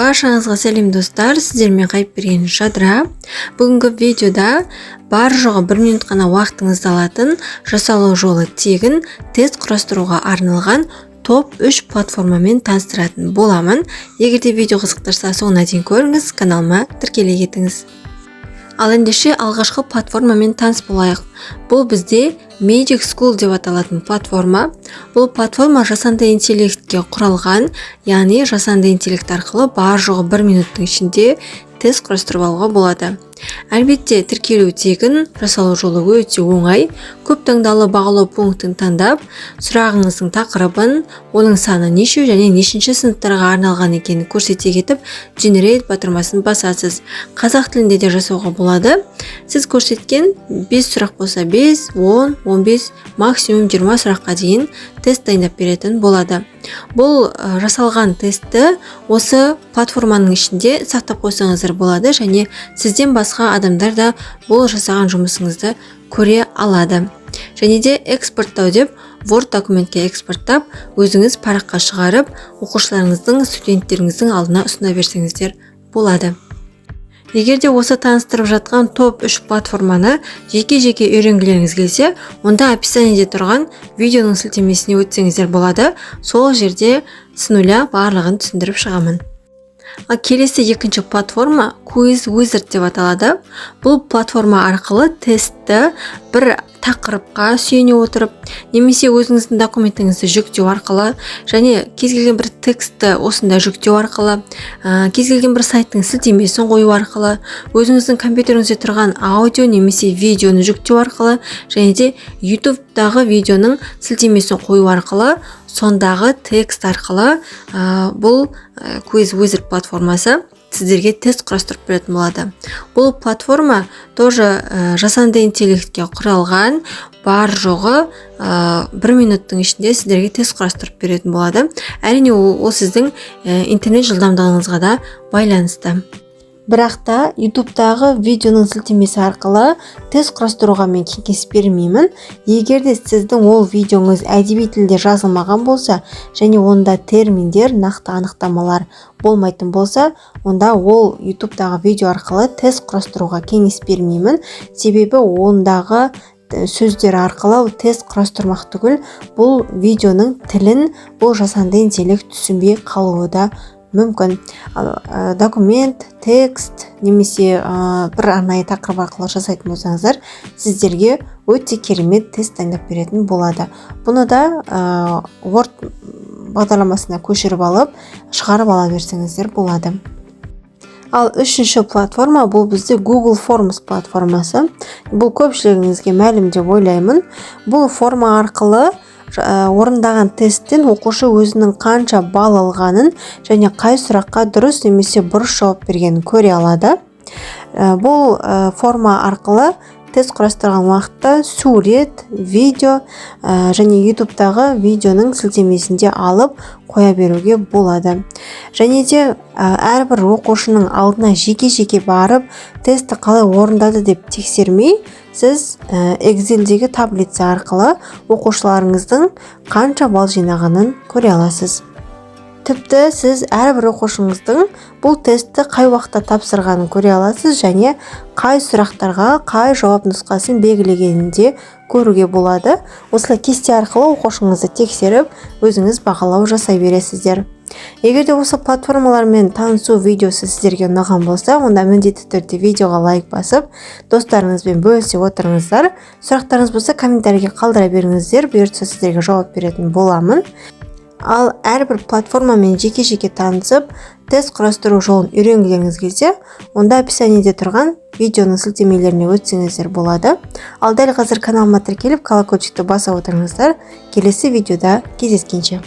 Баршаңызға сәлем, достар! Сіздермен Қайыпберген Жадыра. Бүгінгі видеода бар жоғы 1 минут қана уақытыңызды алатын, жасалу жолы тегін, тест құрастыруға арналған топ 3 платформамен таныстыратын боламын. Егер де видео қызықтырса, соңына дейін көріңіз, каналыма тіркеле кетіңіз. Ал ендеше, алғашқы платформамен таныс болайық. Бұл бізде Magic School деп аталатын платформа. Бұл платформа жасанды интеллектке құралған, яғни жасанды интеллект арқылы бар жоғы 1 минуттың ішінде тест құрастырып алуға болады. Әлбетте, тіркелу тегін, жасалу жолы өте оңай. Көп таңдаулы бағалау пунктін таңдап, сұрағыңыздың тақырыбын, оның саны нешеу және нешінші сыныптарға арналған екенін көрсете кетіп, Generate батырмасын басасыз. Қазақ тілінде де жасауға болады. Сіз көрсеткен 5 сұрақ болса, 5, 10, 15, максимум 20 сұраққа дейін тест дайындап беретін болады. Бұл жасалған тестті осы платформаның ішінде сақтап қойсаңыздар болады және сізден басқа адамдар да бұл жасаған жұмысыңызды көре алады. Және де экспорттау деп, Word документке экспорттап, өзіңіз параққа шығарып, оқушыларыңыздың, студенттеріңіздің алдына ұсына берсеңіздер болады. Егер де осы таныстырып жатқан топ 3 платформаны жеке-жеке үйренгілеріңіз келсе, онда описаниеде тұрған видеоның сілтемесіне өтсеңіздер болады. Сол жерде с нуля барлығын түсіндіріп шығамын. Ал келесі, екінші платформа Quiz Wizard деп аталады. Бұл платформа арқылы тестті бір тақырыпқа сүйене отырып немесе өзіңіздің документіңізді жүктеу арқылы және кез келген бір текстті осында жүктеу арқылы, кез келген бір сайттың сілтемесін қою арқылы, өзіңіздің компьютеріңізде тұрған аудио немесе видеоны жүктеу арқылы және де Ютубтағы видеоның сілтемесін қою арқылы, сондағы текст арқылы бұл Quiz Wizard платформасы сіздерге тест құрастырып беретін болады. Бұл платформа тоже жасанды интеллектке құралған, бар жоғы 1 минуттың ішінде сіздерге тест құрастырып беретін болады. Әрине, ол сіздің интернет жылдамдығыңызға да байланысты. Бірақ та Ютубтағы видеоның сілтемесі арқылы тест құрастыруға мен кеңес бермеймін. Егер де сіздің ол видеоңыз әдеби тілде жазылмаған болса және онда терминдер, нақты анықтамалар болмайтын болса, онда ол Ютубтағы видео арқылы тест құрастыруға кеңес бермеймін. Себебі ондағы сөздер арқылы тест құрастырмақ түгіл, бұл видеоның тілін бұл жасанды интеллект түсінбей қалуы да мүмкін. Ал документ, текст немесе бір арнайы тақырып арқылы жасайтын болсаңыздар, сіздерге өте керемет тест дайындап беретін болады. Бұны да Word бағдарламасына көшіріп алып, шығарып ала берсеңіздер болады. Ал үшінші платформа — бұл бізде Google Forms платформасы. Бұл көпшілігіңізге мәлім деп ойлаймын. Бұл форма арқылы орындаған тесттен оқушы өзінің қанша балл алғанын және қай сұраққа дұрыс немесе бұрыс жауап бергенін көре алады. Бұл форма арқылы тест құрастырған уақытта сурет, видео және Ютубтағы видеоның сілтемесін де алып қоя беруге болады. Және де әрбір оқушының алдына жеке-жеке барып, тестті қалай орындады деп тексермей, сіз Excelдегі таблица арқылы оқушыларыңыздың қанша балл жинағанын көре аласыз. Тіпті сіз әрбір оқушыңыздың бұл тестті қай уақытта тапсырғанын көре аласыз және қай сұрақтарға қай жауап нұсқасын белгілегенін де көруге болады. Осылай кесте арқылы оқушыңызды тексеріп, өзіңіз бағалау жасай бересіздер. Егер де осы платформалармен танысу видеосы сіздерге ұнаған болса, онда міндетті түрде видеоға лайк басып, достарыңызбен бөлісе отырыңыздар. Сұрақтарыңыз болса, комментарийге қалдыра беріңіздер, бұйыртса, сіздерге жауап беретін боламын. Ал әрбір платформамен жеке-жеке танысып, тест құрастыру жолын үйренгілеріңіз келсе, онда описаниеде тұрған видеоның сілтемелеріне өтсеңіздер болады. Ал дәл қазір каналыма тіркеліп, колокольчикті баса отырыңыздар. Келесі видеода кездескенше!